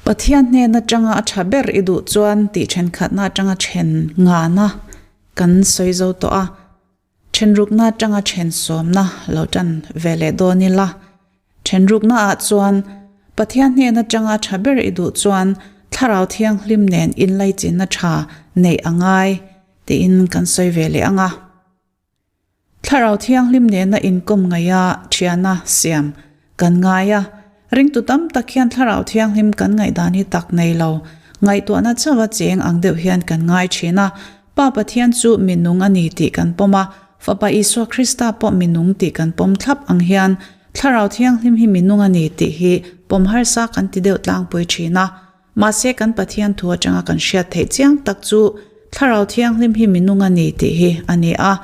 Pathian hnen atanga a tha ber i duh chuan tih thenkhatna atanga then ngana kan sawi zo tawh a, thenrukna atanga then sawmna lo tan ve leh dawn ila. Thenrukna ah chuan Pathian hnen atanga a tha ber i duh chuan Thlarau Thianghlim nen inlaichinna tha neih a ngai tiin kan sawi ve leh ang a. Thlarau Thianghlim nena inkawm ngaiha thiana siam kan ngai a, ringtu tam tak hian Thlarau Thianghlim kan ngaihdan hi tak nei lo, ngaihtuahna chauha cheng ang deuh hian kan ngai thin a. Pa Pathian chu minung a ni tih kan pawm a, Fapa Isua Krista pawh minung tih kan pawm thlap ang hian Thlarau Thianghlim hi minung a ni tih hi pawm harsa kan ti deuh tlangpui thin a. Mahse kan Pathian thu atanga kan hriat theih chiang tak chu Thlarau Thianghlim hi minung a ni tih hi a ni a.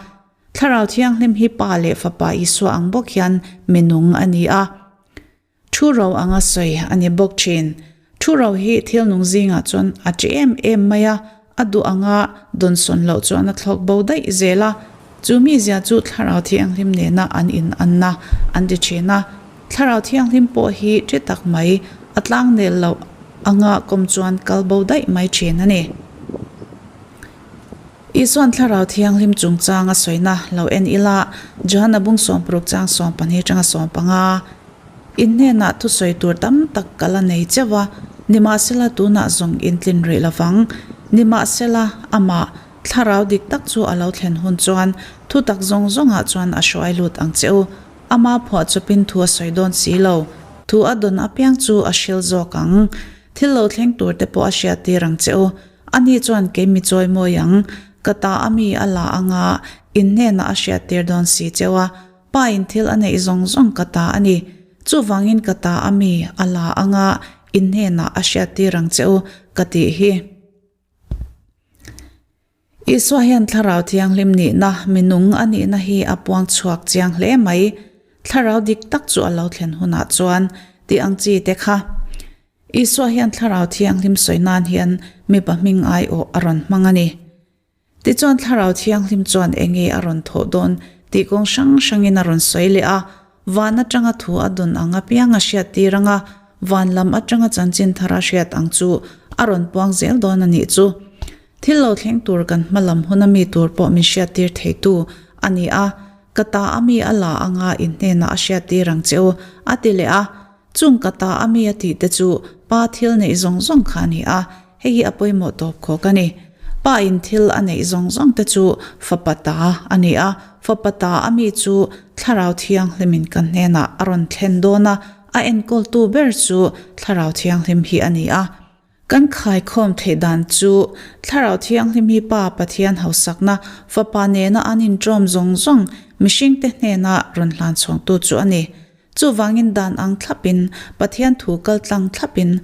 Thlarau Thianghlim hi Pa leh Fapa Isua ang bawk hian minung a ni a. Thu ro anga sawi a ni bawk thin. Thu ro hi thil nung zingah chuan a chi em em mai a, a duh anga dawnsawn loh chuan a thlawk bo daih zel a. Chu mizia chu Thlarau Thianghlim nena an in anna an ti thin a. Thlarau Thianghlim pawh hi ṭi tak mai a tlang nel loh anga kawm chuan kal bo daih mai ṭhin a ni. Isuan Thlarau Thianghlim chungchang a sawina lo en ila, Johana bung sawmparuk chang sawmpahnih aṭanga sawmpanga in hnenah thusawi tur tam tak ka la nei cheuh a, nimahsela tunah zawng in tlin rih lovang. Nimahsela, amah Thlarau dik tak chu a lo thlen hun chuan thutak zawng zawngah chuan a hruai lut ang che u. Ama phuah chawpin thu a sawi dawn si lo. Thu a dawn apiang chu a hril zawk ang. Thil lo thleng tur te pawh a hriat tir ang che u. Ani chuan kei mi chawi mawi ang. Ka ta a mi a la anga in hnenah a hriat tir dawn si cheu a. Pa in thil a neih zawng zawng ka ta a ni. Chuvangin ka ta a mi a la anga in hnenah a hriat tir ang che u ka tih hi. Isua hian Thlarau Thianghlim nihna, minung a nihna hi a puang chhuak chiang hle mai. Thlarau dik tak chu a lo thlen hunah chuan tih ang chi te kha. Isua hian Thlarau Thianghlim sawi nan hian mipa hming aiawh a rawn hmang a ni. Tichuan Thlarau Thianghlim chuan enge a rawn thawh dawn tih kawng hrang hrangin a rawn sawi leh a, van atanga thu a dawn ang apiang a hriat tir ang a, van lam atanga chanchin thar a hriat ang chu a rawn puang zel dawn a nih chu. Thil lo thleng tur kan hma lam hun a mi tur pawh min hriattir theitu a ni a, ka ta a mi a la anga in hnenah a hriattir ang che u, a ti leh a. Chung ka ta a mi a tih te chu pa thil neih zawng zawng kha a ni a, hei hi a pawimawh tawp khawk a ni. Pa in thil a neih zawng zawng te chu fapa ta a ni a, fapa ta a mi chu Thlarau Thianghlimin kan hnenah a rawn thlen dawn a, a enkawltu ber chu Thlarau Thianghlim hi a ni a. Kan khaikhawm theih dan chu Thlarau Thianghlim hi Pa Pathian hausakna Fapa nena an inṭawm zawng zawng mihringte hnena rawn hlan chhuangtu chu a ni. Chuvangin dan ang thlapin, Pathian thu kal tlang thlapin,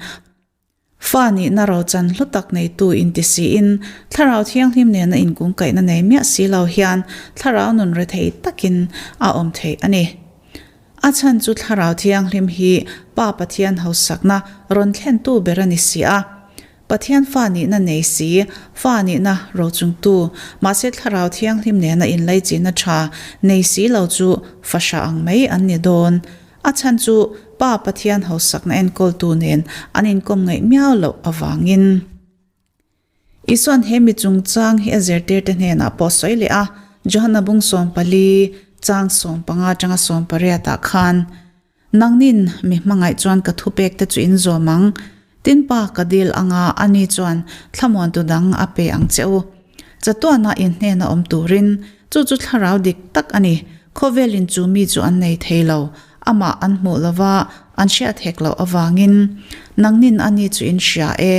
Fa nihna rochan hlu tak neitu inti siin, Thlarau Thianghlim nena inkungkaihna nei miah si lo hian Thlarau nun rethei takin a awm theih a ni. A chhan chu Thlarau Thianghlim hi Pa Pathian hausakna rawn thlentu ber a ni si a. Pathian fa nihna nei si, fa nihna rochungtu, mahse Thlarau Thianghlim nena inlaichinna tha nei si lo chu fahra ang mai an ni dawn. A chhan chu Pa Pathian hausakna enkawltu nen an inkawm ngaih miau loh avangin. Isuan he mi chungchang hi a zirtirte hnenah pawh sawi leh a, Johana bung 14, chang 15 atanga 18 ah khan, Nangnin mi hmangaih chuan ka thupek te chu in zawm ang, tin pa ka dil anga ani chuan thlamuantu dang a pe ang che u. Chatuana in hnena awm turin, chu chu thlarau dik tak a ni, khawvelin chu mi chu an nei thei lo, amah an hmuh lova an hriat hek loh avangin. Nangnin ani chu in hria e,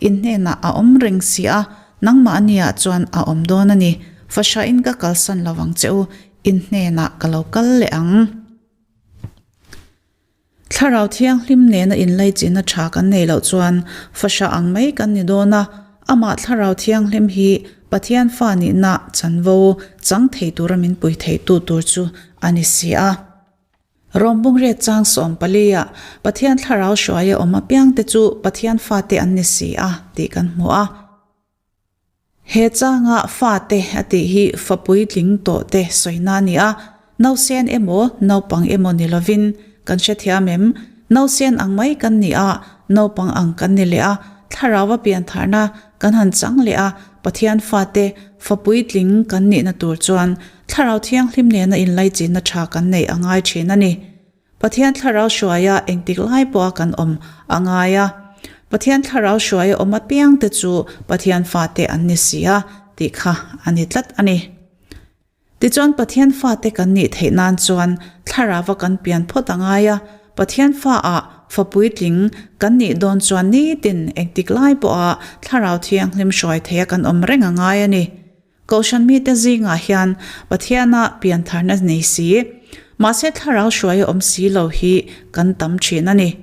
in hnenah a awm reng si a, nangmah ania chuan a awm dawn a ni, fahrahin ka kalsan lovang che u, in hnenah ka lo kal leh ang. Thlarau Thianghlim nena inlaichinna tha kan nei loh chuan fahrah ang mai kan ni dawn a, amah Thlarau Thianghlim hi Pathian fa nihna chanvo chang thei tura min pui theitu tur chu a ni si a. Rom Bungriat chang 14 ah Pathian Thlarau hruaia awm apiangte chu Pathian fate an ni si a tih kan hmu a. He changa fate a tih hi fa puitling tawh te sawina a ni a, nausen emaw naupang emaw ni lovin kan hrethiam em? Nausen ang mai kan ni a, naupang ang kan ni leh a, Thlarauva piantharna kan han chang leh a, Pathian fate fa puitling kan nihna tur chuan Thlarau Thianghlim nena inlaichinna tha kan neih a ngai thin a ni. Pathian Thlarau hruaia engtik lai pawha kan awm a ngai a. Pathian Thlarau hruaia awm apiangte chu Pathian fate an ni si a tih kha a ni tlat a ni. Tichuan Pathian fate kan nih theih nan chuan Thlarauva kan pian phawt a ngai a, Pathian faah fa puitling kan nih dawn chuan nitin engtik lai pawha Thlarau Thianghlim hruai theia kan awm reng a ngai a ni. Kohhran mite zingah hian Pathiana piantharna nei si, mahse Thlarau hruai a awm si lo hi kan tam thin a ni.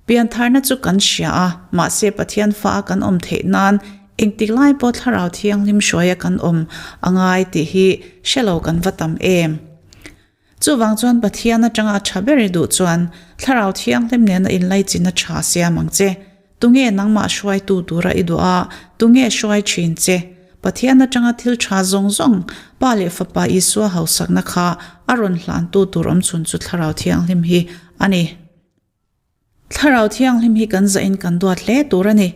Piantharna chu kan hria a, mahse Pathian fa a kan awm theih nan engtik lai pawh Thlarau Thianghlim hruaia kan awm a ngai tih hi hre lo kan va tam em. Chuvang chuan Pathian atanga a tha ber i duh chuan Thlarau Thianghlim nena inlaichin a tha siam ang che. Tunge nangmah hruaitu tura i duh a, tunge hruai thin che? Pathian atanga thil tha zawng zawng, Pa leh Fapa Isua hausakna kha a rawn hlantu tur awmchhun chu Thlarau Thianghlim hi a ni. Thlarau Thianghlim hi kan zahin kan duat hle tur a ni.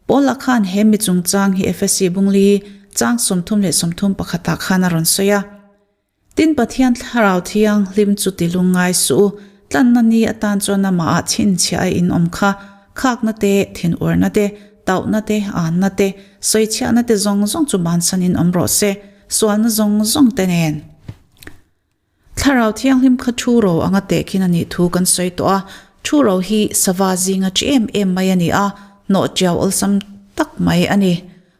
Paula khan he mi chungchang hi Efesi bungli chang 31 pakhatah khan a rawn sawi a. Tin, Pathian Thlarau Thianghlim chu ti lungngai suh u, tlanna ni atan chuan amahah chhinchhiah a inawm kha, khakna te, thinurna te, tauhna te, anna te, sawichhiahna te zawng zawng chu bansanin awm rawh se, sualna zawng zawng te nen. Thlarau Thianghlim kha thu ro anga tehkhin a nih thu kan sawi tawh a, thu ro hi sava zinga chi em em mai a ni a, hnawh tiau awlsam tak mai a ni.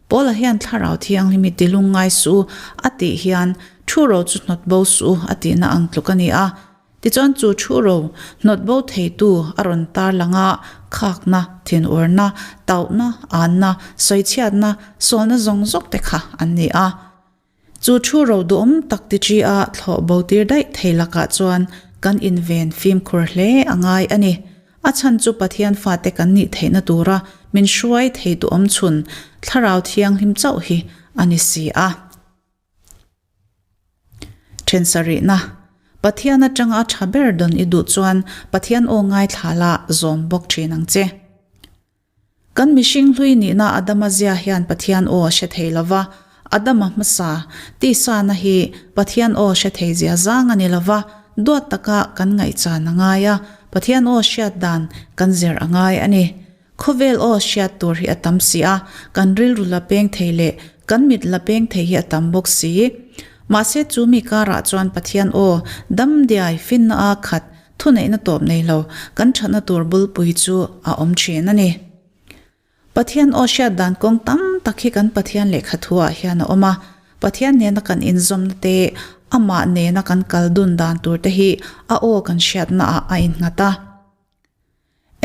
Paula hian Thlarau Thianghlim hi ti lungngai suh u a tih hian thu ro chu hnawt bo suh u a tihna ang tluk a ni a. Tichuan chu thu ro hnawt bo theitu a rawn tar lang a, khakna, thinurna, tauhna, anna, sawichhiatna, sualna zawng zawk te kha an ni a. Chu thu ro duhawm tak ti chi a thlawh bo tir daih thei lakah chuan kan inven fimkhur hle a ngai a ni. A chhan chu Pathian fate kan nih theihna tura min hruai thei duhawm chhun Thlarau Thianghlim chauh hi a ni si a. Then sarihna, Pathian atanga a tha ber dawn i duh chuan Pathian aw ngaithla la zawm bawk thin ang che. Kan mihring hlui nihna Adama zia hian Pathian aw a hre thei lo va, Adama hmasa, tisana hi Pathian aw hre thei zia zang a ni lo va, duat taka kan ngaihchan a ngai a, Pathian aw hriat dan kan zir a ngai a ni. Khawvel aw hriat tur hi a tam si a, kan rilru la peng thei leh kan mit la peng thei hi a tam bawk si. Mahse chu mi karah chuan Pathian aw dam diai finna a khat Thuneihna tawp nei lo, kan thatna tur bulpui chu a awm thin a ni. Pathian aw hriat dan kawng tam tak hi kan Pathian lehkha thuah hian a awm a. Pathian nena kan inzawmna te, amah nena kan kal dun dan tur te hi a aw kan hriatnaah a innghat a.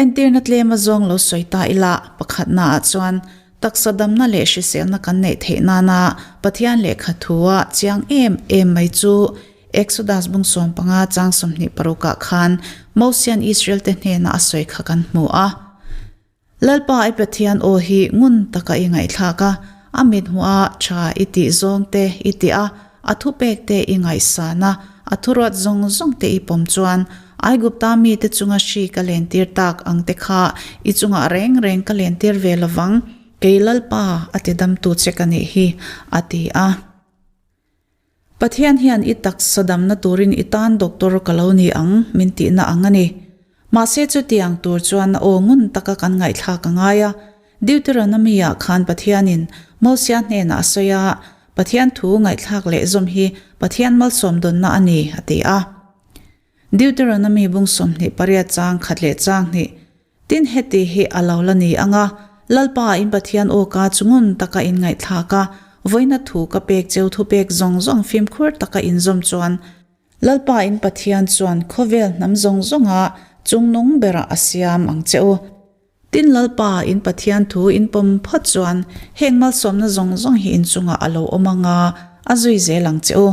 Entirna tlem a zawng lo sawi ta ila, pakhatnaah chuan taksa damna leh hriselna kan neih theih nana Pathian lehkha thua chiang em em mai chu Exodus bung 15 chang 26 ah khan Mosian Israel te hnena a sawi kha kan hmu a. Lalpa i Pathian aw hi ngun taka i ngaihthlak a, a mithmuha tha i tih zawng te i tih a, a thupek te i ngaihsan a, a thuruat zawng zawng te i pawm chuan Aigupta mite chunga hri ka lentir tak ang te kha i chungah reng reng ka lentir ve lovang, kei Lalpa a ti damtu che ka nih hi, a ti a. Pathian hian i taksa damna turin i tan doctor ka lo ni ang min tihna ang a ni. Mahse chutiang tur chuan a aw ngun taka kan ngaihthlak a ngai a. Deuteronomy-ah khan Pathianin Mosia hnenah a sawi a, Pathian thu ngaihthlak leh zawm hi Pathian malsawm dawnna a ni, a ti a. Deuteronomy bung 28 chang khat leh chang hnih. Tin heti hi a lo la ni ang a, Lalpa in Pathian aw ka chu ngun taka in ngaihthlak a, vawiina thu ka pek cheu thupek zawng zawng fimkhur taka in zawm chuan, Lalpa in Pathian chuan khawvel hnam zawng zawnga chungnung berah a siam ang che u. Tin Lalpa in Pathian thu in pawm phawt chuan heng malsawmna zawng zawng hi in chungah a lo awm ang a, a zui zel ang che u.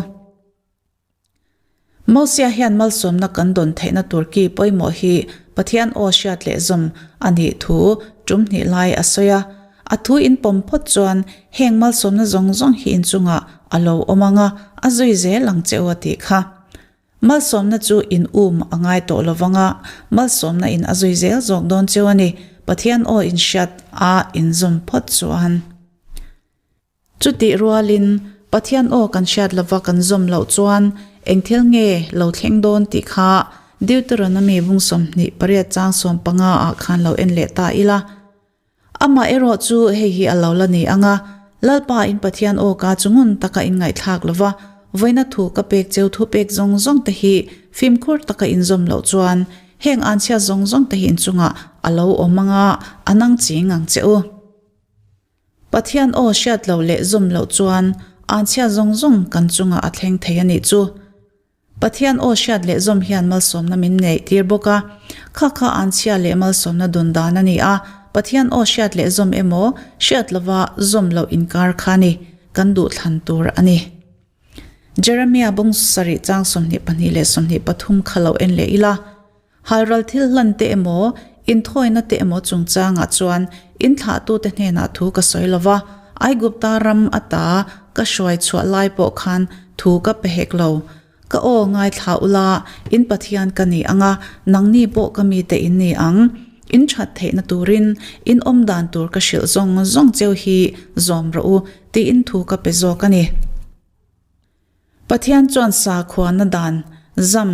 Mosia hian malsawmna kan dawn theihna tur ki pawimawh hi Pathian aw hriat leh zawm a nih thu tum hnih lai a sawi a. A thu in pawm phawt chuan heng malsawmna zawng zawng hi inchungah a lo awm ang a, a zui zel ang che u a tih kha. Malsawmna chu in um a ngai tawh lo vang a, malsawmna in a zui zel zawk dawn cheu a ni, Pathian aw in hriat a in zawm phawt chuan. Chutih rualin, Pathian aw kan hriat lova kan zawm loh chuan eng thil nge lo thleng dawn tih kha Deuteronomy bung 28 chang 15 ah khan lo en leh ta ila. Amah erawh chu hei hi a lo la ni ang a, Lalpa in Pathian aw ka chu ngun taka in ngaihthlak lova, vawiina thu ka pek cheu thu pek zawng zawng te hi fimkhur taka in zawm loh chuan heng anchhia zawng zawng te hi in chungah a lo awm ang a, a nang ching ang che u. Pathian aw hriat loh leh zawm loh chuan anchhia zawng zawng kan chungah a thleng thei a nih chu. Pathian aw hriat leh zawm hian malsawmna min neih tir bawk a. Kha kha anchhia leh malsawmna dun dan a ni a, Pathian aw hriat leh zawm emaw, hriat lova zawm loh inkar kha a ni, kan duhthlan tur a ni. Jeremia bung sarih chang 22 leh 23 kha lo en leh ila. Halral thil hlan te emaw, inthawina te emaw chungchangah chuan inthlahtute hnenah thu ka sawi lo va, Aigupta ram ata ka hruai chhuah lai pawh khan thu ka pe hek lo. Ka aw ngaithla ula, in Pathian ka ni ang a, nangni pawh ka mite in ni ang. In that theihna turin in awm dan tur ka hrilh zawng zawng cheu hi zawm rawh u, tiin thu ka pe zawk a ni. Pathian chuan sakhuana dan, zam,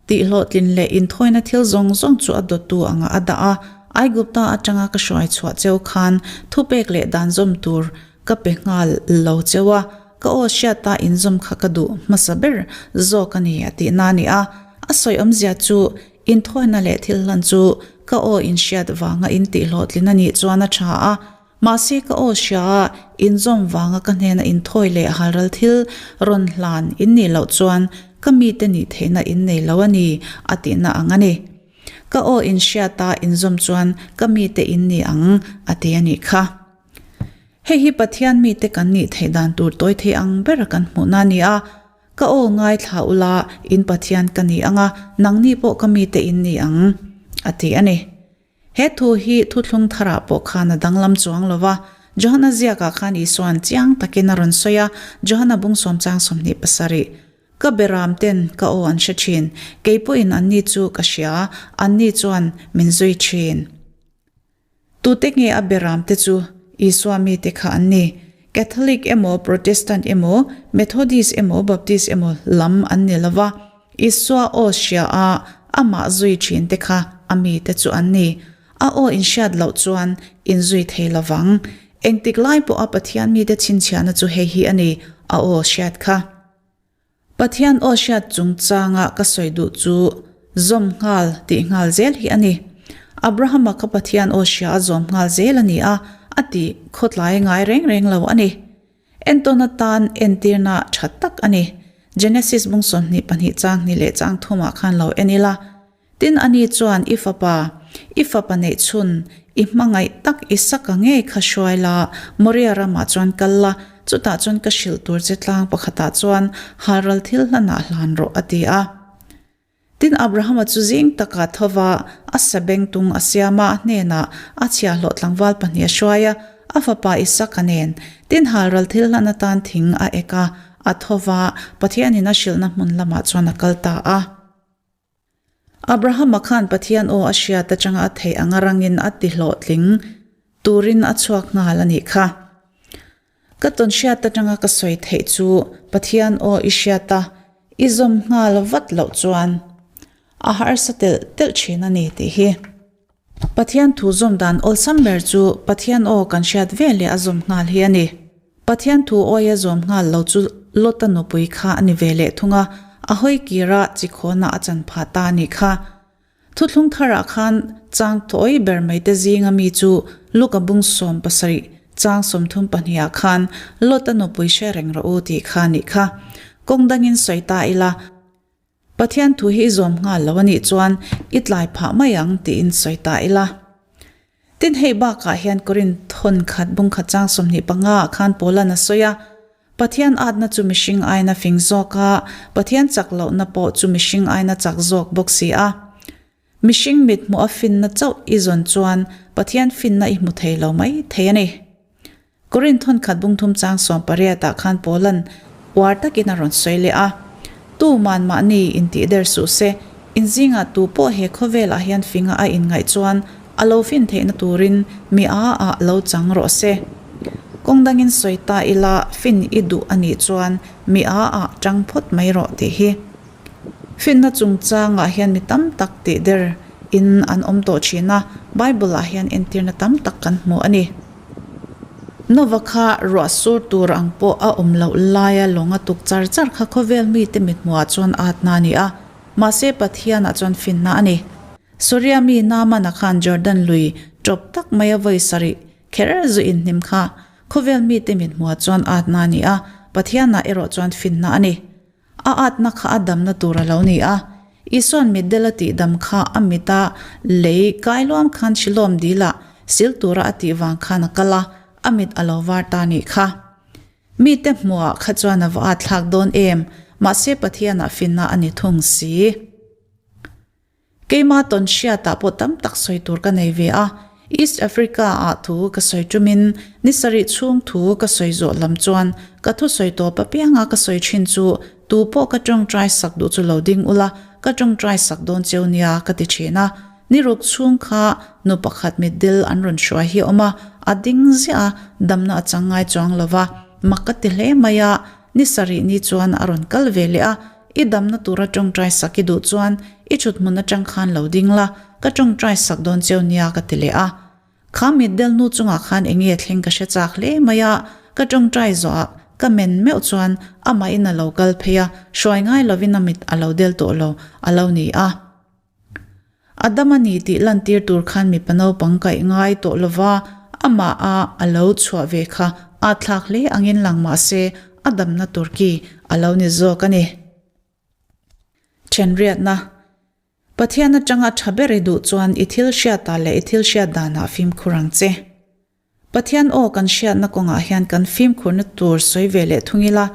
tihhlawhtlin leh inthawina thil zawng zawng chu a dawttu anga a dah a. Aigupta atanga ka hruai chhuah cheu khan thupek leh dan zawm tur ka pe nghal lo cheu a, ka aw hriata inzawm kha ka duh hmasa ber zawk a ni a tihna a ni a. A sawi awmzia chu inthawina leh thil hlan chu ka aw inhriat vanga intihhlawhtlin a nih chuan a tha a, Mahse ka aw hria a, inzawm vanga ka hnena inthawi leh halral thil rawn hlan in nih loh chuan ka mite nih theihna in nei lo a ni, a tihna ang a ni. Ka aw inhriata inzawm chuan ka mite in ni ang, a ti a nih kha. Hei hi Pathian mite kan nih theih dan tur tawi thei ang bera kan hmuhna a ni a. Ka aw ngaithla ula, in Pathian ka ni ang a, nangni pawh ka mite in ni ang, a ti a ni. He thu hi thuthlung tharah pawh khan a danglam chuang lo va, Johana ziakah khan Isua'n chiang takin a rawn sawi a, Johana bung sawmchang 27. Ka beram ten ka aw an hre thin, kei pawhin anni chu ka hria, anni chuan min zui thin. Tute nge a beram te chu Isua mite kha an ni? Catholic emaw, Protestant emaw, Methodist emaw, Baptist emaw lam an ni lo va, Isua aw hria a, amah zui thin te kha a mite chu an ni. A aw inhriat loh chuan inzui thei lo vang. Engtik lai pawha Pathian mite chhinchhiahna chu hei hi a ni, a aw hriat kha. Pathian aw hriat chungchanga ka sawi duh chu zawm nghal tih nghal zel hi a ni. Abrahama kha Pathian aw hria a zawm nghal zel a ni a, a tih khawtlai ngai reng reng lo a ni. Entawn atan entirna tha tak a ni. Genesis bung 22 chang hnih leh chang thumah khan lo en ila. Tin ani chuan i fapa, i fapa neih chhun, i hmangaih tak Isaka ngei kha hruai la, Moria ramah chuan kal la, chutah chuan ka hrilh tur che tlang pakhatah chuan halral thil hlanah hlan rawh a ti a. Tin, Abrahama chu zing takah tho va, a sabengtung a siam a, a hnenah a chhiahhlawh tlangval pahnih a hruai a, a fapa Isaka nen. Tin, halral thil hlan atan thing a ek a, a tho va, Pathianin a hrilhna hmun lamah chuan a kal ta a. Abrahama khan Pathian aw a hriat atanga a theih anga rangin a tihlawhtling turin a chhuak nghal a nih kha. Ka tawn hriat atanga ka sawi theih chu Pathian aw i hriat a, i zawm nghal vat loh chuan a harsa telh telh thin a ni tih hi. Pathian thu zawm dan awlsam ber chu Pathian aw kan hriat ve leh a zawm nghal hi a ni. Pathian thu awia zawm nghal lo chu Lota nupui kha a ni ve leh thung a, a hawi kira chikhawna a chan phah ta a nih kha. Thuthlung tharah khan chang tawi ber mai te zinga mi chu Luka bung 17 chang 32 ah khan Lota nupui hre reng rawh u tih kha nih kha. Kawng dangin sawi ta ila, Pathian thu hi i zawm nghal lo a nih chuan i tlai phah mai ang tiin sawi ta ila. Tin hei bakah hian Korinth thawn khat bung khat chang 25 ah khan Paula'n a sawi a, Pathian atna chu mihring aina fing zawk a, Pathian chak lohna pawh chu mihring aina chak zawk bawk si a. Mihring mit hmuh a finna chauh i zawn chuan Pathian finna i hmu thei lo mai thei a ni. Korinth thawn khat bung thum chang 18 ah khan Paula'n uar takin a rawn sawi leh a. Tuman mahni intih der suh se, in zingah tu pawh he khawvelah hian finga a inngaih chuan a lo fin theihna turin mi a ah lo chang rawh se. Kawng dangin sawi ta ila fin i duh a nih chuan mi a ah tang phawt mai rawh tih hi. Finna chungchangah hian mi tam tak tih der in an awm tawh thin a, Bible ah hian entirna tam tak kan hmu a ni. Nova kha ruah sur tur ang pawh a awm loh laia lawng a tuk char char kha khawvel mite mithmuhah chuan atna a ni a, mahse Pathianah chuan finna a ni. Suria mi Naamana khan Jordan lui tawp tak maia vawi sarih kher zu inhnim kha khawvel mite mithmuhah chuan atna a ni a, Pathianah erawh chuan finna a ni. A atna kha a damna tur a lo ni a, Isua'n mitdel a tihdam kha a mita lei kailuam khan Shilom dilah sil tura a tih vang khan a kal a, a mit a lo var ta nih kha. Mite hmuhah kha chuan a va atthlak dawn em, mahse Pathianah finna a ni thung si. Keimah tawn hriatah pawh tam tak sawi tur ka nei ve a, East Africa ah thu ka sawi ṭumin ni sarih chhung thu ka sawi zawh lam chuan ka thusawi tawp apianga ka sawi ṭhin chu tu pawh ka ṭawngṭai sak duh chu lo ding ula ka ṭawngṭai sak dawn cheu nia ka ti ṭhin a. Ni ruk chhung kha nu pakhat mitdil an rawn hruai hi a awm a, a ding ziah a, damna a chang ngai chuang lo va, mak ka ti hle mai a, ni sarih ni chuan a rawn kal ve leh a, I damna tura tawngtai sak i duh chuan i thut hmun atang khan lo ding la, ka tawngtai sak dawn cheu nia ka ti leh a. Kha mitdel nu chungah khan eng nge thleng ka hre chak hle mai a, ka tawngtai zawhah ka men meuh chuan amahin a lo kal phei a, hruai ngai lovin a mit a lo del tawh lo a lo ni a. A dam a ni tih lantir tur khan mipa naupang kaih ngai tawh lova amah a a lo chhuah ve kha aa thlak hle angin lang mah se a damna tur ki a lo ni zawk a ni. Thenriatna, Pathian atanga tha ber i duh chuan i thil hriatah leh i thil hriat danah fimkhur ang che. Pathian aw kan hriatna kawngah hian kan fimkhurna tur sawi ve leh thung ila,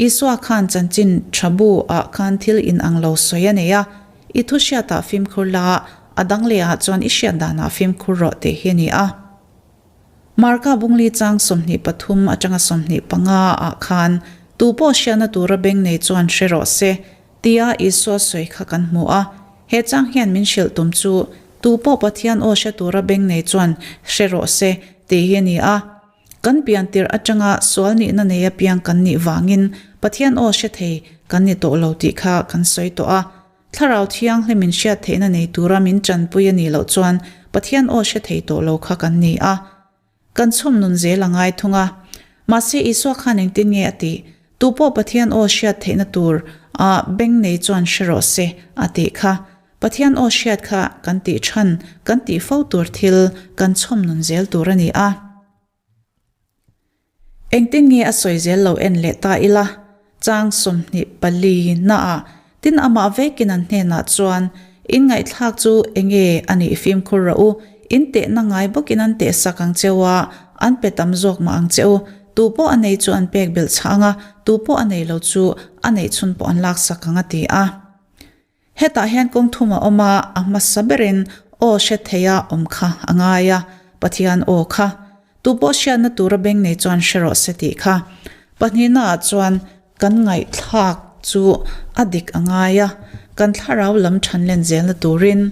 Isua khan chanchin tha bu ah khan thil inang lo sawi a nei a, i thu hriatah fimkhur la, a dang leh ah chuan i hriat danah fimkhur rawh tih hi a ni a. Marka bungli chang 23 atanga 25 ah khan tupawh hriatna tura beng nei chuan hre rawh se, Tia Isua sawi kha kan hmu a, he chang hian min hrilh tum chu tu pawh Pathian aw hre tura beng nei chuan hre rawh se tih hi a ni a. Kan pian tirh atanga sual nihna nei apiang kan nih vangin Pathian aw hre thei kan ni tawh lo tih kha kan sawi tawh a. Thlarau Thianghlim in hriat theihna nei tura min tanpui a nih loh chuan Pathian aw hre thei tawh lo kha kan ni a. Kan chhawm nun zel a ngai thung a. Mahse Isua khan engtin nge a tih? Tu pawh Pathian aw hriat theihna tur a beng nei chuan hre rawh se a tih kha. Pathian aw hriat kha kan tih than, kan tih fo tur thil kan chhawm nun zel tur a ni a. Engtin nge a sawi zel lo en leh ta ila? Chang 24 naah tin amah vekin an hnenah chuan, In ngaihthlak chu enge a nih fimkhur rawh u, in tehna ngai bawkin an tehsak ang che u a, an pe tam zawk mah ang che u. Tu pawh a nei chu an pek belh chhah ang a, tu pawh a nei lo chu a neih chhun pawh an laksak ang a ti a. Hetah hian kawng thum a awm a, a hmasa berin aw hre theia awm kha a ngai a, Pathian aw kha. Tu pawh hriatna tura beng nei chuan hre rawh se tih kha. Pahnihnaah chuan kan ngaihthlak chu a dik a ngai a, kan thlarau lam than len zelna turin.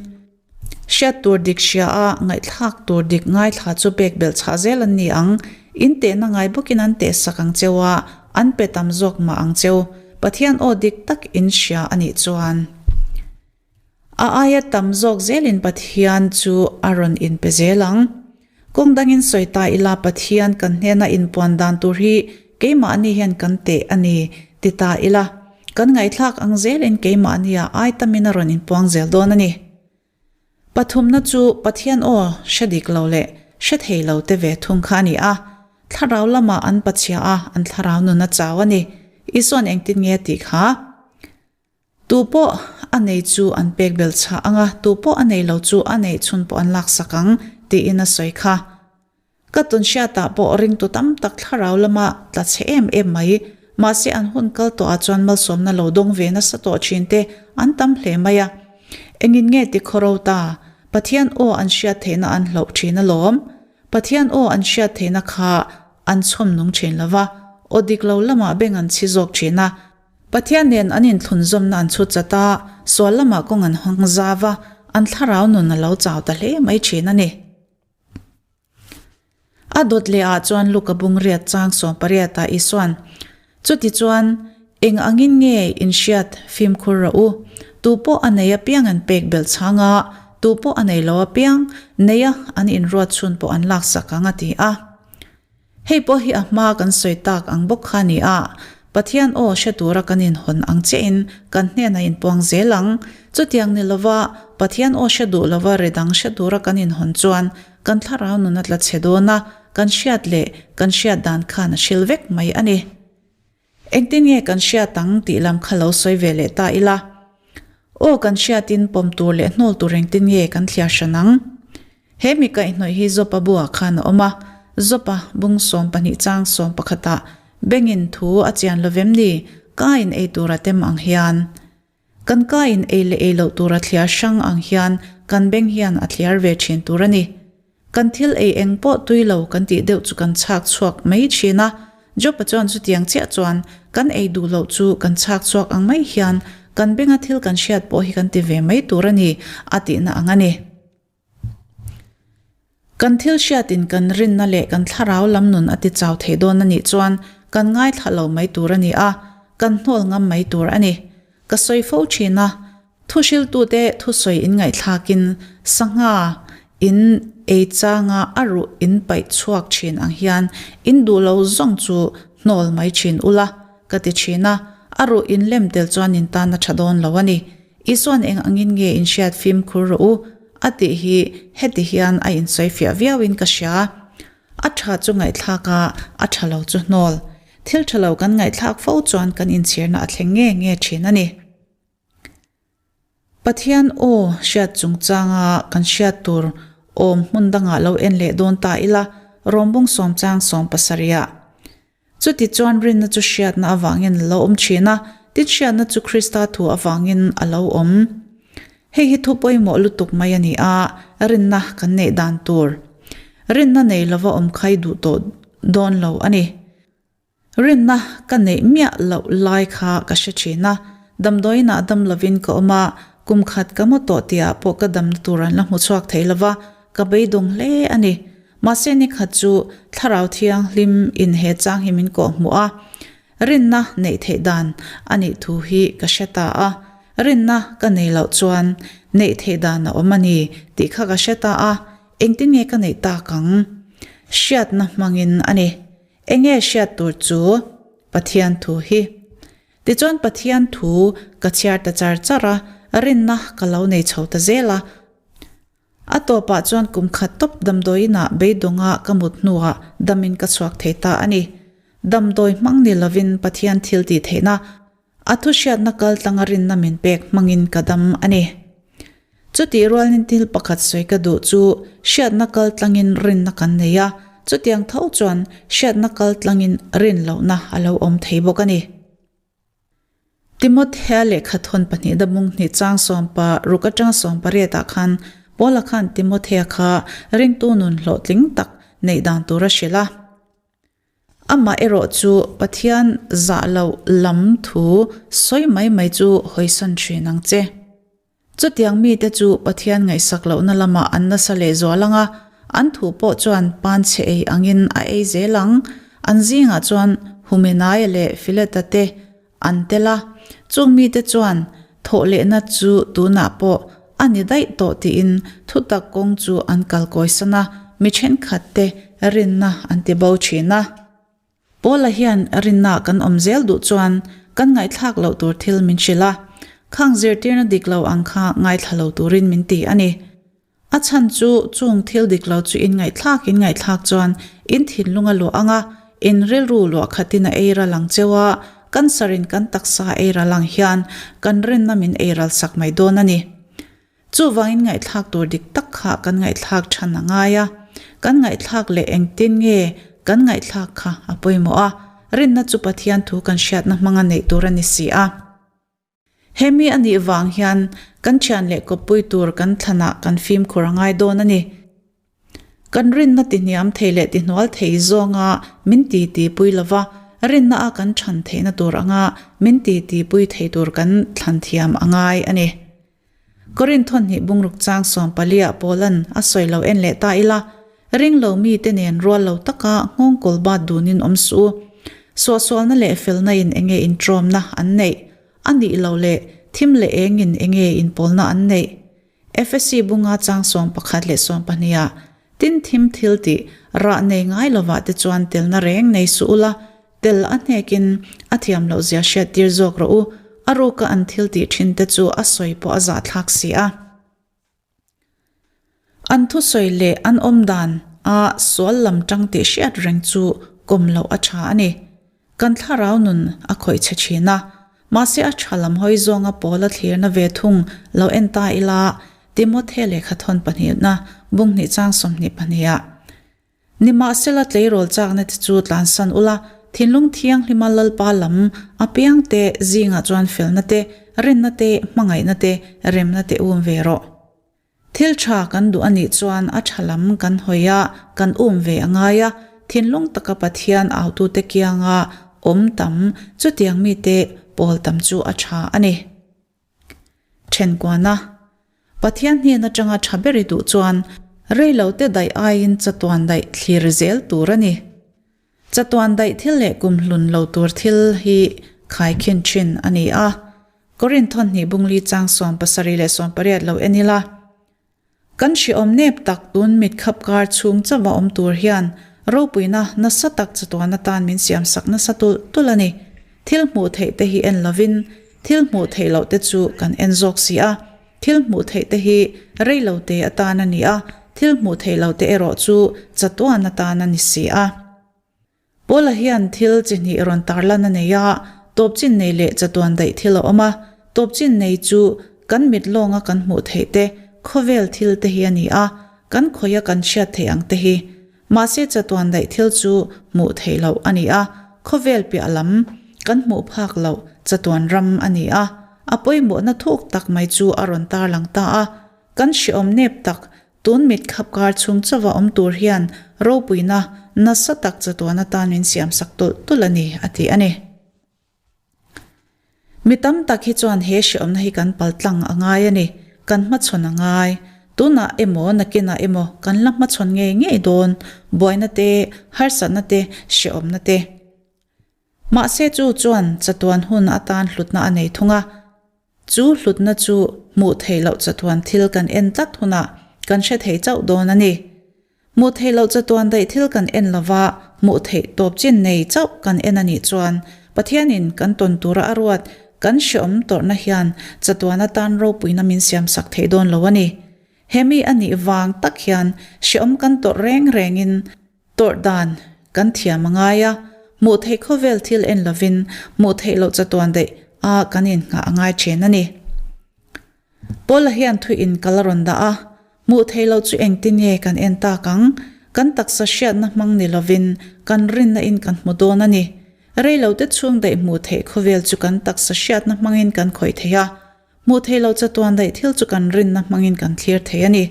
Hriat tur dik hria a, ngaihthlak tur dik ngaithla chu pek belh chhah zel an ni ang. In tehna ngai bawkin an tehsak ang cheu a, an pe tam zawk mah ang cheu. Pathian aw dik tak in hria a nih chuan. A aia tam zawk zelin Pathian chu a rawn inpe zel ang. Kawng dangin sawi ta ila Pathian kan hnena inpuan dan tur hi keimahni hian kan teh a ni ti ta ila, kan ngaihthlak ang zelin keimahnia ai tamin a rawn inpuang zel dawn a ni. Pathumna chu Pathian aw hre dik lo leh hre thei lo te ve thung kha a ni a, thlarau lamah an pachhia a, an thlarau nun a chau a ni. Isua'n engtin nge a tih kha? Tu pawh a nei chu an pek bel chhah ang a, tu pawh a nei lo chu a neih chhun pawh an laksak ang, tiin a sawi kha. Ka tun hriatah pawh ringtu tam tak thlarau lama tla chhe em em mai, mahse an hun kal tawhah chuan malsawmna lo dawng ve nasa tawh thin te an tam hle mai a. Engin nge ti khawro ta? Pathian aw an hriat theihna an hloh thin alawm. Pathian aw an hriat theihna kha an chhawm nung thin lo va, aw dik lo lamah beng an chhi zawk thin a. Pathian nen an inthlunzawmna an chhut chat a, sual lamah kawng an hawng zau a, an thlarau nun a lo chau ta hle mai thin a ni. A dawt leh ah chuan Luka bungriat chang sawmpariatah Isuan, Chutichuan, eng angin nge in hriat fimkhur rawh u? Tu pawh a nei apiang an pek belh chhang a, tu pawh a nei lo apiang neia an inruat chhun pawh an laksak ang a ti a. Hei pawh hi a hma kan sawi tak ang bawk kha a ni a, Pathian aw hre tura kan inhawn ang chiahin kan hnenah inpuang zel ang. Chutiang ni lova Pathian aw hre duh lova ri dang hre tura kan inhawn chuan kan thlarau nun a tla chhe dawn a, kan hriat leh kan hriat dan khan a hril vek mai a ni. Engtin nge kan hriat ang tih lam kha lo sawi ve leh ta ila. Aw kan hriatin pawm tur leh hnawl tur engtin nge kan thliar hran ang? He mi kaihhnawih hi Jopa buah khan a awm a, Jopa bung 12 chang 11 ah bengin thu a chian lo vem ni, ka in ei tur a tem ang hian. Kan ka in ei leh ei loh tur a thliar hrang ang hian kan beng hian a thliar ve thin tur a ni. Kan thil ei eng pawh tui lo kan tih deuh chu kan chhak chhuak mai thin a, Jopa chuan chutiang chiah chuan kan ei duh loh chu kan chhak chhuak ang mai hian kan benga thil kan hriat pawh hi kan ti ve mai tur a ni a tihna ang a ni. Kan thil hriatin kan rinna leh kan thlarau lam nun a ti chau thei dawn a nih chuan kan ngaithla lo mai tur a ni a, kan hnawl ngam mai tur a ni. Ka sawi fo thin a, Thuhriltute thusawi in ngaihthlakin sangha in ei changa a ruh in paih chhuak thin ang hian in duh lo zawng chu hnawl mai thin ula ka ti thin a, a ruh in lem tel chuan in tan a tha dawn lo a ni. Isuan eng angin nge in hriat fimkhur rawh u a tih hi heti hian a insawi fiah viauin ka hria. A tha chu ngaihthlak a, a tha lo chu hnawl. Thil tha lo kan ngaihthlak fo chuan kan inchhirna a thleng nge nge thin a ni. Pathian aw hriat chungchanga kan hriat tur awm hmun dangah lo en leh dawn ta ila, Rawmbung sawmchang sawmpasarihah. Chuti chuan rinna chu hriatna avangin a lo awm thin a, tin hriatna chu Krista thu avangin a lo awm. Hei hi thu pawimawh lutuk mai a ni a, rinna kan neih dan tur. Rinna nei lova awm khai duh tawh dawn lo a ni. Rinna ka neih miah loh lai kha ka hre thin a, damdawiinah dam lovin ka awm a, kum khat ka mu tawh tihah pawh ka damna tur an la hmu chhuak thei lova, ka beidawng hle a ni. Mahse ni khat chu Thlarau Thianghlim in he chang hi min kawh hmuh a, rinna neih theih dan a nih thu hi ka hre ta a, rinna ka nei loh chuan neih theih dan a awm a ni tih kha ka hre ta a, engtin nge ka neih tak ang? Hriatna hmangin a ni. Enge hriat tur chu Pathian thu hi? Tichuan Pathian thu ka chhiar ta char char a, rinna ka lo nei chho ta zel a. A tawpah chuan kum khat tawp damdawiinah beidawnga ka mut hnuah damin ka chhuak thei ta a ni. Damdawi hmang ni lovin Pathian thil tih theihna A thuhriatna kal tlanga rinna min pek hmangin ka dam a ni. Chutih rualin thil pakhat sawi ka duh chu hriatna kal tlangin rinna kan nei a, chutiang tho chuan hriatna kal tlangin rin lohna a lo awm thei bawk a ni. Timothea lehkha thawn pahnih dabung hnih chang sawmpa ruk atanga sawmpariatah khan Paula khan Timothea kha ringtu nun hlawhtling tak neih dan tur a hrilh a. Amah erawh chu Pathian zah loh lam thu sawi mai mai chu hawisan thin ang che. Chutiang mite chu Pathian ngaihsak lohna lamah an nasa leh zual ang a, an thu pawh chuan panchhe ei angin a ei zel ang. An zingah chuan Humenaia leh Fileta te an tel a, chung mite chuan thawhlehna chu tunah pawh a ni daih tawh tiin thutak kawng chu an kal kawisan a, mi thenkhat te rinna an ti bo thin a. Paula hian rinna kan awm zel duh chuan kan ngaihthlak loh tur thil min hrilh a, khang zirtirna dik lo ang kha ngaithla lo turin min ti a ni. A chhan chu chung thil dik lo chu in ngaihthlak in ngaihthlak chuan in thinlung a luah ang a, in rilru luah khatin a ei ral ang cheu a, cancer in kan taksa a ei ral ang hian kan rinna min ei ral sak mai dawn a ni. Chuvangin ngaihthlak tur dik tak kha kan ngaihthlak than a ngai a, kan ngaihthlak leh engtin nge kan ngaihthlak kha a pawimawh a, rinna chu Pathian thu kan hriatna hmanga neih tur a ni si a. Hemi a nih vang hian kan thian leh kawppui tur kan thlanah kan fimkhur a ngai dawn a ni. Kan rinna tihniam thei leh tihnual thei zawnga min ti ti pui lova, rinna a kan ṭhan theihna tur anga min titi pui thei tur kan thlan thiam a ngai a ni. Korinth thawhnih bungruk chang sawmpaliah Paula'n a sawi lo en leh ta ila, ring lo mite nen rual lo taka nghawngkawl bat dunin awm suh u. Suahsualna leh felna in enge inṭawmna an neih? A nih lo leh thim leh engin enge inpawlna an neih? Efesi bunga chang 11 leh 12 ah, Tin thim thil tih rah nei ngai lovah te chuan telna reng nei suh ula, tel a hnekin a thiam loh zia hriat tir zawk rawh u, a ruka an thil tih thin te chu a sawi pawh a zahthlak si a. An thusawi leh an awm dan a sual lam tang tih hriat reng chu kawm loh a tha a ni. Kan thlarau nun a khawih chhe thin a, mahse a tha lam hawi zawnga pawl a thlirna ve thung lo en ta ila, Timothy lehkha thawn pahnihna bung hnih chang 22 ah. Nimahsela tleirawl chakna te chu tlansan ula, thinlung thianghlima Lalpa lam apiang te zingah chuan felna te, rinna te, hmangaihna te, remna te um ve rawh. Thil tha kan duh a nih chuan a tha lam kan hawi a, kan um ve a ngai a, thinlung taka Pathian autute kianga awm tam chutiang mite pawl tam chu a tha a ni. Thenkuana, Pathian hnen atanga tha ber i duh chuan reilote daih aiin chatuan daih thlir zel tur a ni. Chatuan daih thil leh kum hlun lo tur thil hi khaikhin thin a ni a. Korinth thawhnih bungli chang 70 leh 80 lo en ila, kan hrehawm nep tak tun mit khap kar chhung chauha awm tur hian ropuina nasa tak chatuan atan min siam sak nasa tulh tulh a ni. Thil hmuh theih te hi en lovin thil hmuh theih loh te chu kan en zawk si a. Thil hmuh theih te hi rei lo te atan a ni a, thil hmuh theih lo te erawh chu chatuan atan a ni si a. Paula hian thil chi hnih rawn tarlan a nei a, tawp chin nei leh chatuan daih thil a awm a. Tawp chin nei chu kan mit lawnga kan hmuh theih te, khawvel thil te hi a ni a, kan khawia kan hriat theih ang te hi. Mahse chatuan daih thil chu hmuh theih loh a ni a, khawvel piah lam kan hmuh phak loh chatuan ram a ni a. A pawimawhna thuk tak mai chu a rawn tarlang ta a, kan hrehawm nep tak tun mit khap kar chhung chauha awm tur hian ropuina nasa tak chatuan atan min siamsak tulh tulh a ni, a ti a ni. Mi tam tak hi chuan he hrehawmna hi kan paltlang a ngai a ni, kan hmachhawn a ngai. Tunah emaw nakinah emaw kan la hmachhawn ngei ngei dawn, buaina te, harsatna te, hrehawmna te. Mahse chu chuan chatuan hun atan hlutna a nei thung a. Chu hlutna chu hmuh theih loh chatuan thil kan en tlat hunah kan hre thei chauh dawn a ni. Hmuh theih loh chatuan daih thil kan en lova hmuh theih tawp chin nei chauh kan en a nih chuan Pathianin kan tawn tura a ruat kan hreawm tawrhna hian chatuan atan ropuina min siamsak thei dawn lo a ni. Hemi a nih vang tak hian hreawm kan tawrh reng rengin Tawrh dan kan thiam a ngai a, hmuh theih khawvel thil en lovin hmuh theih loh chatuan daih a kan innghah a ngai thin a ni. Paula hian thu in kal a rawn dah a, hmuh theih loh chu engtin nge kan en tak ang? Kan taksa hriatna hmang ni lovin kan rinna in kan hmu dawn a ni. Rei lo te chhung daih hmuh theih khawvel chu kan taksa hriatna hmangin kan khawih thei a, hmuh theih loh chatuan daih thil chu kan rinna hmangin kan thlir thei a ni.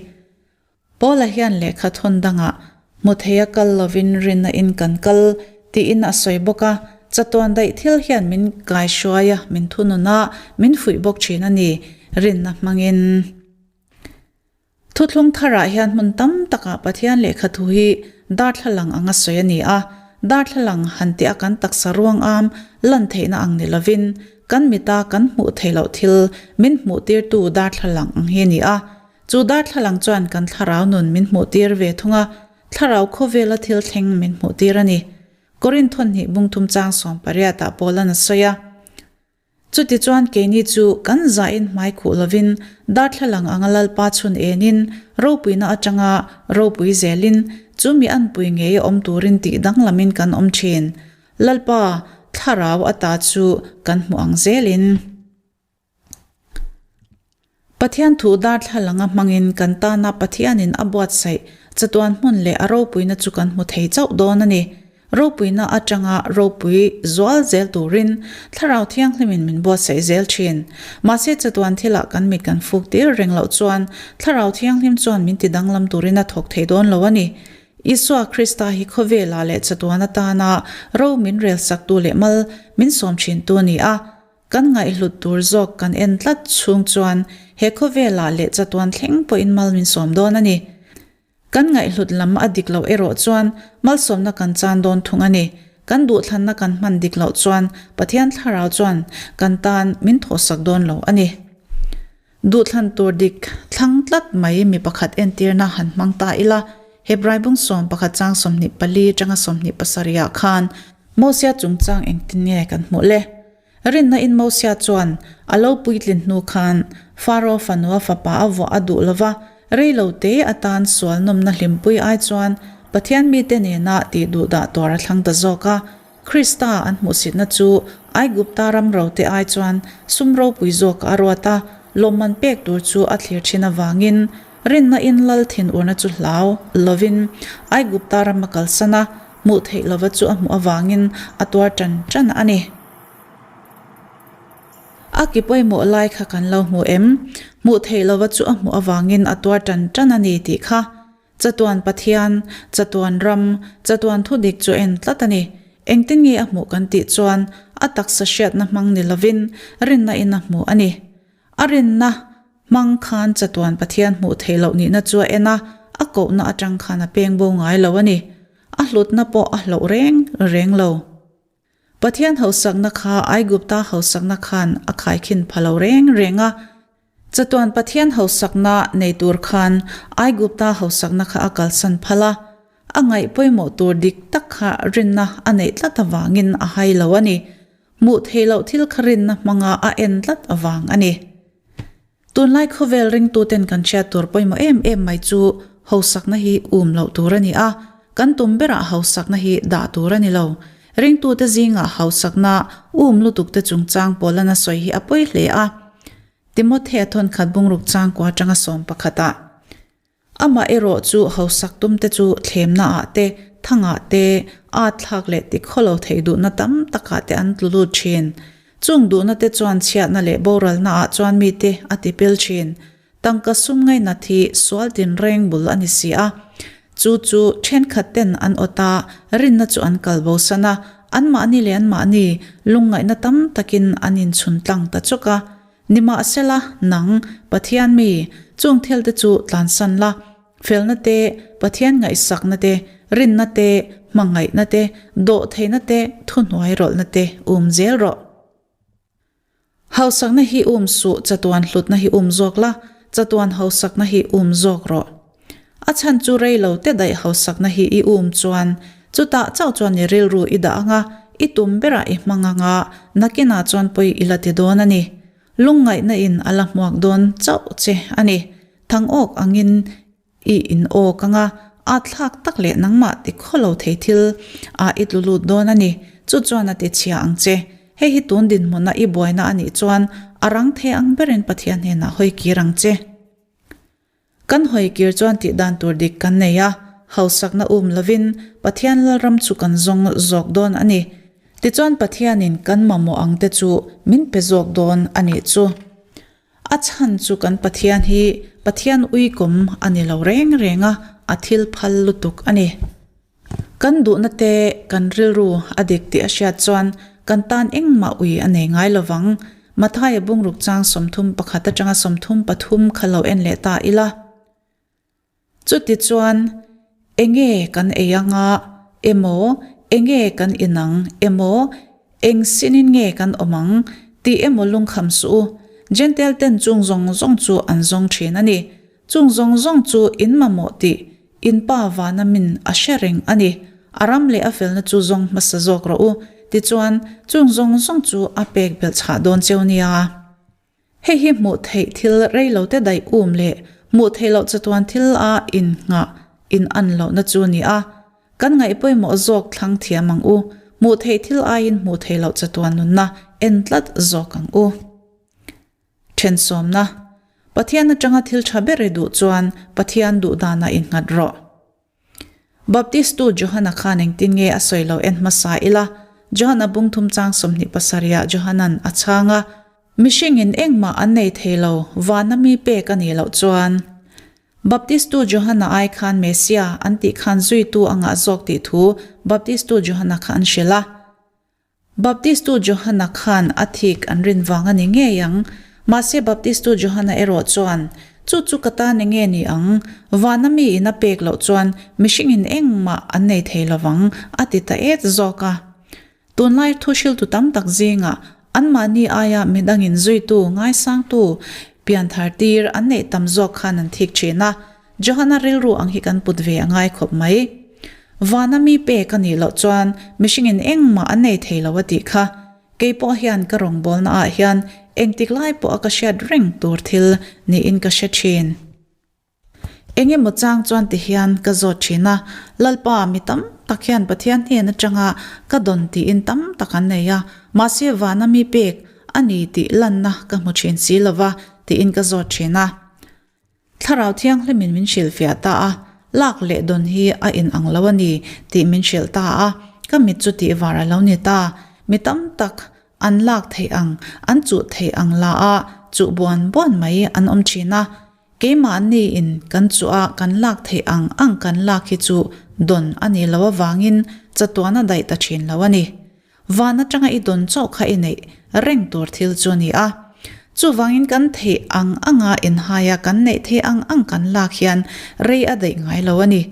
Paula hian lehkha thawn dangah hmu theia kal lovin rinna in kan kal tiin a sawi bawk a, chatuan daih thil hian min kaihruai a, min thunun a, min fuih bawk thin a ni, rinna hmangin. Thuthlung tharah hian hmun tam takah Pathian lehkha thu hi darthlalang anga sawi a ni a, darthlalang han tih a kan taksa ruang am lan theihna ang ni lovin kan mita kan hmuh theih loh thil min hmuhtirtu darthlalang ang hi a ni a, Chu darthlalang chuan kan thlarau nun min hmuhtir ve thung a, thlarau khawvela thil thleng min hmuhtir a ni. Korinth thawhnih bungthum chang 18 ah Paula'n a sawi a. Chutichuan keini chu kan zahin hmai khuh lovin darthlalang anga Lalpa chhun enin ropuina atanga ropui zelin chu mi anpui ngei a awm turin tih danglamin kan awm thin. Lalpa thlarau ata chu kan hmu ang zelin. Pathian thu darthlalanga hmangin kan tana Pathianin a buatsaih chatuan hmun leh a ropuina chu kan hmu thei chauh dawn a ni. Ropuina atanga ropui zual zel turin Thlarau Thianghlimin min buatsaih zel thin. Mahse chatuan thilah kan mit kan fuk tir reng loh chuan Thlarau Thianghlim chuan min ti danglam turin a thawk thei dawn lo a ni. Isua Krista hi khawvelah leh chatuan atana ro min relsaktu leh mal min sawm thintu a ni a. Kan ngaihhlut tur zawk kan en tlat chhung chuan he khawvelah leh chatuan thleng pawhin mal min sawm dawn a ni. Kan ngaihhlut lam a dik loh erawh chuan malsawmna kan chan dawn thung a ni. Kan duhthlanna kan hman dik loh chuan Pathian thlarau chuan kan tan min thawhsak dawn lo a ni. Duhthlan tur dik thlang tlat mai mi pakhat entirna han hmang ta ila, Hebrai bung 11 chang 24 atanga 27 ah khan Mosia chungchang engtin nge kan hmuh le? Rinna in Mosia chuan a lo puitlin hnu khan Faro fanua fapa a vuah a duh lova, rei lo te atan sual nawmna hlimpui ai chuan Pathian mite nena tih duh dah tur a thlang ta zawk a. Krista an hmuhsitna chu Aigupta ram rote ai chuan sum ropui zawk a ruat a, lawmman pek tur chu a thlir thin avangin rinna in lal thinurna chu hlau lovin Aigupta ram a kalsan a, hmuh theih lova chu a hmuh avangin a tuar tan tan a ni. A ki pawimawh lai kha kan lo hmu em? Hmuh theih lova chu a hmuh avangin a tuar tan tan a ni tih kha. Chatuan Pathian, chatuan ram, chatuan thudik chu en tlat a ni. Engtin nge a hmuh kan tih chuan a taksa hriatna hmang ni lovin rinna in a hmu a ni. A rinna hmang khan chatuan Pathian hmuh theih loh nihna chu a en a, a kohna atang khan a peng bo ngai lo a ni. A hlutna pawh a hloh reng reng lo. Pathian hausakna kha Aigupta hausakna khan a khaikhin pha lo reng reng a. Chatuan Pathian hausakna nei tur khan Aigupta hausakna kha a kalsan phal a. A ngaih pawimawh tur dik tak kha rinna a neih tlat avangin a hai lo a ni. Hmuh theih loh thil kha rinna hmanga a en tlat avang a ni. Tunlai khawvel ringtuten kan hriat tur pawimawh em em mai chu hausakna hi um loh tur a ni a, kan tum berah hausakna hi dah tur a ni lo. Ringtute zingah hausakna um lutukte chungchang pawlana sawi hi a pawi hle a. Timothea thawnkhat bungruk changkua atanga sawm pakhatah. Amah erawh chu hausak tumte chu thlemna ah te, thangah te, at thlak leh tikhawlo theih duhna tam takah te an tlu lut thin. Chung duhna te chuan chhiatna leh boralna ah chuan mite a tipil thin. Tangka sum ngainat hi sual tinreng bul a ni si a. Chu chu thenkhat ten an awt a, rinna chu an kal bosan a, anmahni leh anmahni lungngaihna tam takin an inchhun tlang ta chawk a. Nimahsela, nang, Pathian mi, chung thilte chu tlansan la, felna te, Pathian ngaihsakna te, rinna te, hmangaihna te, dawhtheihna te, thuhnuai rawlhna te um zel rawh. Hausakna hi um suh, chatuan hlutna hi um zawk la, chatuan hausakna hi um zawk rawh. A chhan chu rei lo te daih hausakna hi i um chuan chutah chauh chuan i rilru i dah ang a, i tum berah i hmang ang a, nakinah chuan pawi i la ti dawn a ni. Lungngaihna in a la hmuak dawn chauh che a ni. Thang awk angin i in awk ang a, at thlak tak leh nangmah ti khaw lo thei thil ah i tlu lut dawn a ni. Chu chuan a ti chhia ang che. Hei hi tun dinhmuna i buaina a nih chuan a rang thei ang berin Pathian hnenah hawi kir ang che. Kan hawi kir chuan tih dan tur dik kan nei a, hausakna um lovin Pathian Lalram chu kan zawng zawk dawn a ni. Tichuan Pathianin kan mamawh ang te chu min pe zawk dawn a nih chu. A chhan chu kan Pathian hi Pathian uikawm a ni lo reng reng a, a thil phal lutuk a ni. Kan duhna te kan rilru a dik tih a hriat chuan kan tan engmah ui a nei ngai lo vang. Mathaia bungruk chang 31 atanga 33 kha lo en leh ta ila. Chuti chuan enge kan ei anga emaw, enge kan in ang emaw, eng sinin nge kan awm ang tih emaw lungkham suh u. Jentail ten chung zawng zawng chu an zawng thin a ni. Chung zawng zawng chu in mamawh tih in pa vana min a hre reng a ni. A ram leh a felna chu zawng hmasa zawk rawh u. Tichuan, chung zawng zawng chu a pek belh chhah dawn cheu nia. Hei hi hmuh theih thil rei lo te daih um leh hmuh theih loh chatuan thil a in nghah in an lohna chu a ni a. Kan ngaih pawimawh zawk thlang thiam ang u. Hmuh theih thil aiin hmuh theih loh chatuan nunna en tlat zawk ang u. Thensawmna, Pathian atanga thil tha ber i duh chuan Pathian duh danah i nghat rawh. Baptistu Johana khan engtin nge a sawi lo en hmasa ila, Johana bungthum chang 27 ah Johanan a chhang a, Mihringin engmah an nei thei lo, vana mi pek a nih loh chuan. Baptistu Johana ai khan Messia an tih khan zuitu a ngah zawk tih thu Baptistu Johana kha an hrilh a. Baptistu Johana khan a thik an rin vang a ni ngei ang. Mahse Baptistu Johana erawh chuan, Chu chu ka tan enge ni ang? Vana mi in a pek loh chuan mihringin engmah an nei thei lovang, a ti ta et zawk a. Tunlai thuhriltu tam tak zingah anmahni aia midangin zuitu, ngaisangtu, pianthar tir an neih tam zawk khan an thik thin a. Johana rilru ang hi kan put ve a ngai khawp mai. Vana mi pek a nih loh chuan mihringin engmah an nei thei lo a tih kha. Kei pawh hian ka rawngbawlna ah hian engtik lai pawh a ka hriat reng tur thil niin ka hre thin. Eng emaw chang chuan ti hian ka zawt thin a, Lalpa, mi tam tak hian Pathian hnen atanga ka dawn tiin tam tak an nei a, mahse vana mi pek a ni tih lanna ka hmu thin si lova tiin ka zawt thin a. Thlarau Thianghlimin min hrilhfiah ta a, lak leh dawn hi a inang lo a ni tih min hrilh ta a, ka mit chu tihvar a lo ni ta. Mi tam tak an lak theih ang, an chuh theih ang la a chuh buan buan mai an awm thin a. Keimahni in kan chuh a kan lak theih ang ang kan lak hi chu dawn a nih loh avangin chatuan a daih ta thin lo a ni. Van atanga i dawn chauh kha i neih reng tur thil chu a ni a. Chuvangin kan theih ang anga inhaia kan neih theih ang ang kan lak hian rei a daih ngai lo a ni.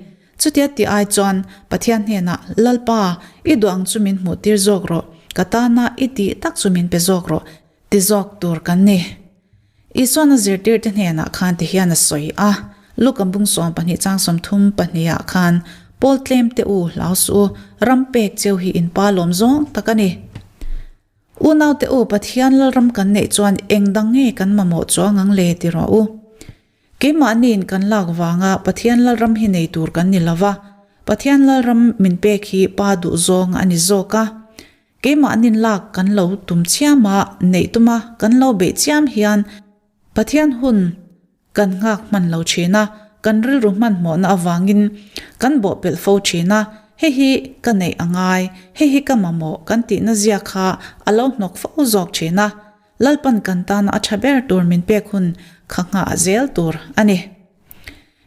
Chutia ti ai chuan Pathian hnenah, Lalpa, i duh ang chu min hmuhtir zawk rawh, ka tana i tih tak chu min pe zawk rawh, ti zawk tur kan ni. Isuan a zirtirte hnenah khan ti hian a sawi a, Luka bung 12 chang 30 pahnih ah khan, Pawl tlem te u, hlau suh u, ram pek cheu hi in pa lawm zawng tak a ni. Unau te u, Pathian Lalram kan neih chuan eng dang nge kan mamawh chuang ang le ti rawh u. Keimahniin kan lak vanga Pathian Lalram hi nei tur kan ni lova, Pathian Lalram min pek hi Pa duhzawng a ni zawk a. Keimahnin lak kan lo tum chiam a, neih tuma kan lo beih chiam hian Pathian hun kan nghak hman lo thin a, kan rilru hmanhmawhna avangin kan bawhpelh fo thin a, hei hi ka neih a ngai, hei hi ka mamawh kan tihna zia kha a lo hnawk fo zawk thin a, Lalpan kan tana a tha ber tur min pek hun kha nghah zel tur a ni.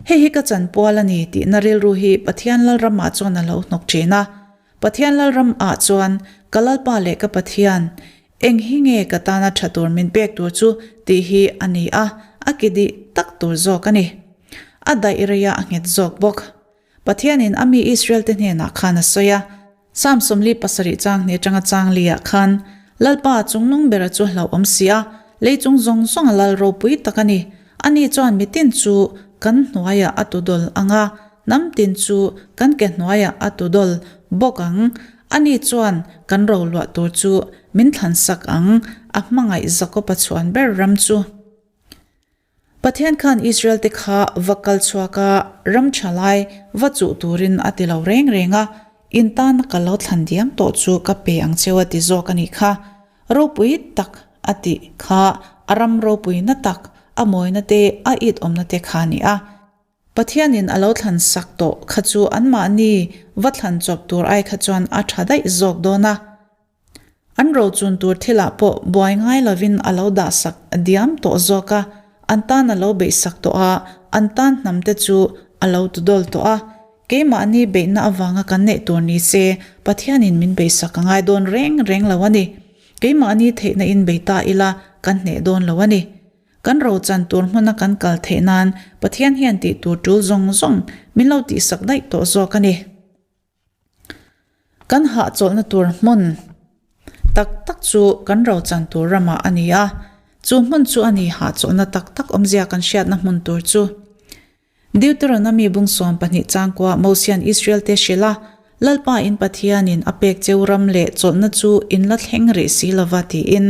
Hei hi ka chanpual a ni tihna rilru hi Pathian Lalramah chuan a lo hnawk thin a, Pathian Lalram ah chuan ka Lalpa leh ka Pathian, eng hi nge ka tana tha tur min pek tur chu tih hi a ni a, a ki dih tak tur zawk a ni. A daih rei a, a nghet zawk bawk. Pathianin a mi Israel te hnenah khan a sawi a, Psalm 47 chang hnih atanga chang li ah khan, Lalpa chungnung bera chu hlauhawm si a, lei chung zawng zawng a lal ropui tak a ni. Ani chuan mitin chu kan hnuaiah a tudawl ang a, Hnam tin chu kan ke hnuaiah a tudawl bawk ang. Ani chuan kan roluah tur chu min thlansak ang, a hmangaih Jakob-a chhuan ber ram chu. Pathian khan Israel-te kha va kal chhuak a, ram tha lai va chuh turin a ti lo reng reng a, In tana ka lo thlan diam tawh chu ka pe ang cheu a ti zawk a nih kha. Ropui tak a tih kha a ram ropuina tak, a mawina te, a it awmna te kha a ni a. Pathianin a lo thlan sak tawh kha chu anmahni va thlan chawp tur ai kha chuan a tha daih zawk dawn a. An rochun tur thilah pawh buai ngai lovin a lo dah sak diam tawh zawk a, an tan a lo beih sak tawh a, an tan hnam te chu a lo tudawl tawh a. Keimahni beihna avanga kan neih tur ni se Pathianin min beihsak a ngai dawn reng reng lo a ni. Keimahni theihna in bei ta ila kan hneh dawn lo a ni. Kan rochan tur hmuna kan kal theih nan Pathian hian tih tur tul zawng zawng min lo tihsak daih tawh zawk a ni. Kan hahchawlhna tur hmun tak tak chu kan rochan tur ramah a ni a, chu hmun chu a ni hahchawlhna tak tak awmzia kan hriatna hmun tur chu. Deuteronomy bung 12 changkua Mosian Israel te hrilh a, Lalpa in Pathianin a pek cheu ram leh chawlhna chu in la thleng rih si lova tiin.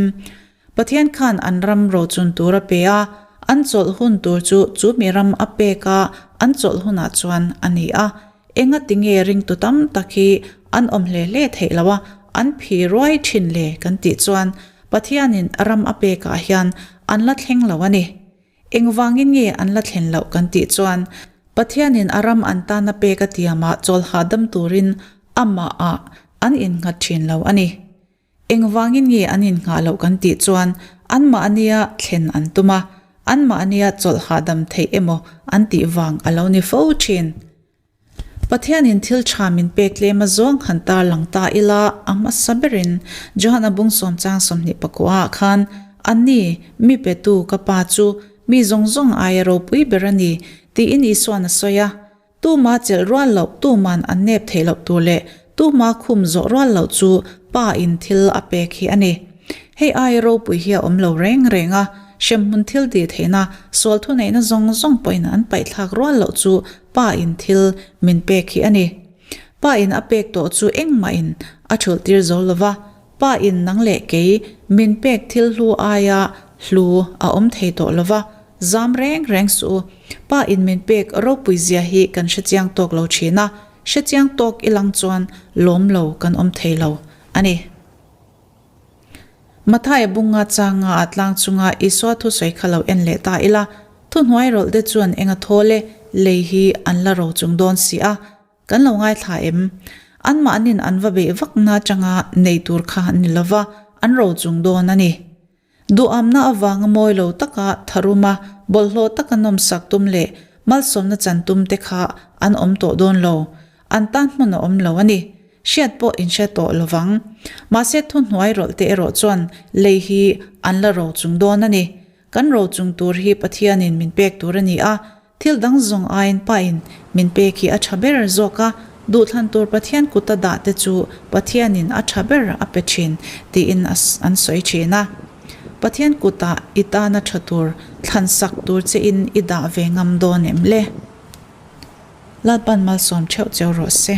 Pathian khan an ram rochun tur a pe a, an chawlh hun tur chu chu mi ram a pek a an chawlh hunah chuan a ni a. Enga tinge ringtu tam tak hi an awm hle hle theih lo a, an phi ruai thin le kan tih chuan Pathianin ram a pekah hian an la thleng lo a ni. Engvangin nge an la thlen loh kan tih chuan Pathianin a ram an tana pek a tiamah chawl hahdam turin amahah an innghat thin lo a ni. Engvangin nge an innghah loh kan tih chuan anmahnia thlen an tum a, Anmahnia chawlh hahdam theih emaw an tih vang a lo ni fo thin. Pathianin thil tha min pek tlem a zawng han tarlang ta ila, a hmasa berin Johana bung sawm chang 24 ah khan, Anni, mi petu ka Pa chu mi zawng zawng aia ropui ber a ni, tiin Isua'n a sawi a. Tuma chelh rual loh, tuman an nep theih loh tur leh tuma khum zawh rual loh chu Pa in thil a pek hi a ni. Hei aia ropui hi a awm lo reng reng a, hremhmun thil tih theihna, sual thuneihna zawng zawng pawhin an paihthlak rual loh chu Pa in thil min pek hi a ni. Pa in a pek tawh chu engmah in a thulh tir zo lo va, Pa in nang leh kei min pek thil hlu aia hlu a awm thei tawh lo va, zam reng reng suh u. Pa in min pek ropui zia hi kan hrechiang tawk lo thin a, hrechiang tawk ilang chuan lawm lo kan awm thei lo a ni. Mathaia bunga changa a tlang chunga Isua thusawi kha lo en leh ta ila, thuhnuai rawlh te chuan enga thawl e, lei hi an la ro chung dawn si a, kan lo ngaithla em? Anmahnin an va beih vakna atanga nei tur kha an ni lova, an ro chung dawn a ni. Duhamna avanga mawi lo taka tharuma bawlhhlawh taka nawmsak tum leh malsawmna chan tum te kha an awm tawh dawn lo. An tan hmun a awm lo a ni. Hriat pawh in hre tawh lovang. Mahse thuhnuai rawlh te erawh chuan lei hi an la ro chung dawn a ni. Kan ro chung tur hi Pathianin min pek tur a ni a, Thil dang zawng aiin pain min pek hi a tha ber zawk a, duhthlan tur Pathian kuta dah te chu Pathianin a tha ber a pe thin tiin an sawi thin a. Pathian kutah i tana tha tur thlan sak tur chein i dah ve ngam dawn em le? Lalpan malsawm theuh cheu rawh se.